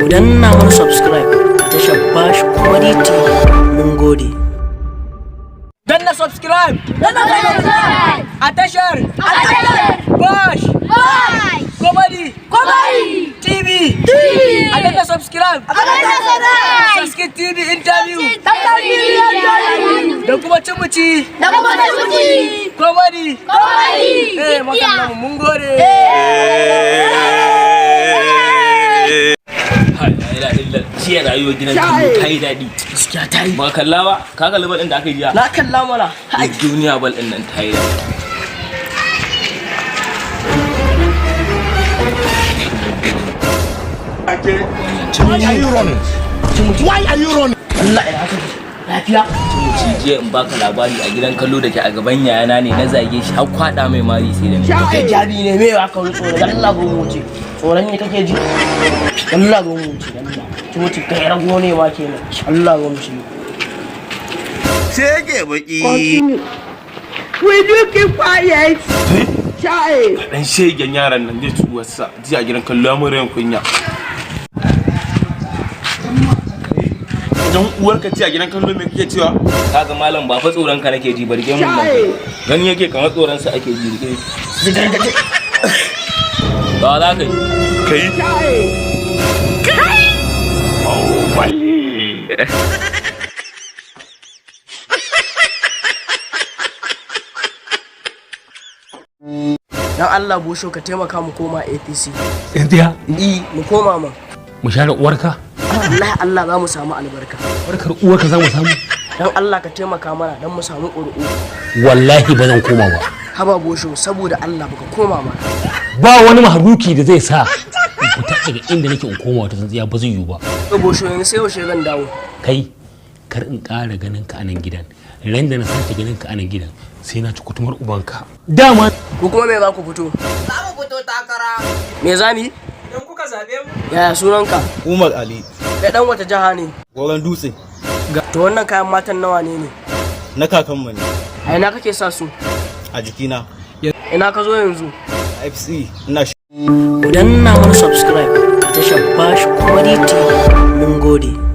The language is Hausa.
Ku danna mana subscribe a tashar Bash Comedy TV. Mun gode. Danna subscribe! Danna subscribe! A tashar Bash Comedy TV. A danna subscribe! Saski TV interview! Da kuma Cimuci Comedy! Eh, makallan mun gode. Jiya rayuwar gidan kallo ta yi daɗi. Gaskiya ta yi. Ba kalla ba, ka kalli bal ɗin da aka yi jiya? Na kalla mana. Duk duniya bal ɗin nan ta yi daɗi. Why are you running? Why are you running? Allah, ina aka lafiya? Cimuci, jiya in baka labari, a gidan kallo da ke a gaban yayana ne na zage shi har kwaɗa mai mari sai da ni. Kai jabi ne, me aka wani tsoron? Allah, go mu wuce. Tsoron ne kake ji? Allah, go mu wuce. Allah, Cimuci, kai rago ne ma kenan. Allah, go mu shiga. Shege baki. Continue. Will you keep quiet? Child. Dan shegen yaran nan zai ci uwarsa. Jiya gidan kallo ya mun rayin kunya. Dan uwarka, ci a gidan kallo me kake cewa? Kaga malam, ba fa tsoron ka nake ji, barke mun nan. Gani yake kamar tsoron sa ake ji, rike. Ba za ka yi. Kai. Child. Dan Allah Bosho, ka taimaka mu koma APC. Tsintsiya? I mu koma ma. Mu share uwarka? Wallahi Allah, za mu samu albarka. Barkar uwarka za mu samu. Dan Allah ka taimaka mana dan mu samu ƙuri'u. Wallahi ba zan koma ba. Haba Bosho, saboda Allah baka koma ma. Ba wani mahaluki da zai sa in fita daga inda nake in koma wata tsintsiya, ba zai yiwu ba. To Bosho, yanzu sai yaushe zan dawo? Kai, kar in ƙara ganin ka a nan gidan. Ran da na sake ganin ka a nan gidan, sai na ci kutumar ubanka. Dama Ku kuma me za ku fito? Za mu fito takara. Me za mu yi? Idan kuka zaɓe mu. Yaya sunanka? Umar Ali. Kai dan wata jiha ne? Goron Dutse. To wannan kayan matan nawa ne ne? Na kakanmu ne. A ina kake sa su? A jikina. Ina ka zo yanzu? FC ina. Ku danna mana subscribe a tashar Bash Comedy TV. Mun gode.